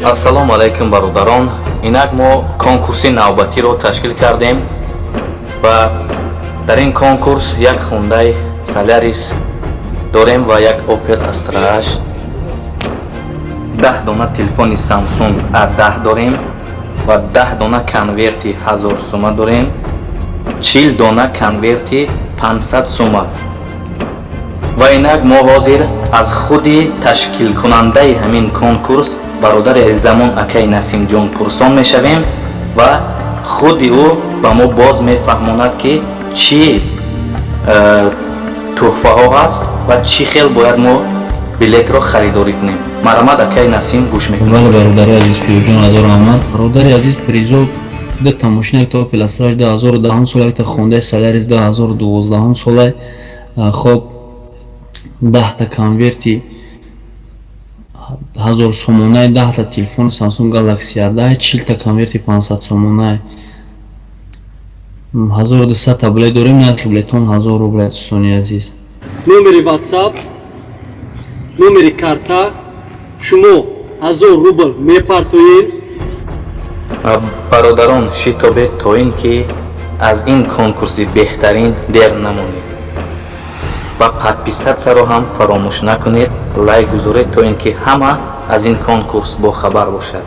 Ассалому алайкум, бародарон! Инак мо конкурси навбатиро ташкил кардем ва дар ин конкурс як Хундай Солярис дорем ва як Опел Астра 8, 10 дона телефони Samsung A10 дорем ва 10 дона конверти 1000 сума дорем, 40 дона конверти 500 сума. Ва инак мо ҳозир аз худи ташкилкунандаи ҳамин конкурс, бародари азизамон акаи Насимҷон, пурсон мешавем ва худи ӯ ба мо боз мефаҳмонад, ки чӣ тӯҳфаҳо ҳаст ва чӣ хел бояд мо билетро харидорӣ кунем. Марҳамат, акаи Насим, гӯш мекунем. Бале, бародари азиз Фирӯзҷон, ҳазор раҳмат. Бародари азиз, призо: дута мошина, якта Опел Астра 2010 сола, якта Хондаи Солярис 2012 сола. Хоб, 10-та конверти 1000 сомонаи, 10-та телефони Samsung Galaxy A10, 40-та конверти 500 сомонаи, 1200 билет дорем. Нархи билетон 1000 рубл, дӯстони азиз. Номери WhatsApp, номери карта, шумо 1000 рубл мепартоед. Бародарон, шитобед, то ин ки аз ин конкурси беҳтарин дер намонед, ва подписаться-ро ҳам фаромӯш накунед, лайк гузоред, то ин ки ҳама аз ин конкурс бохабар бошад.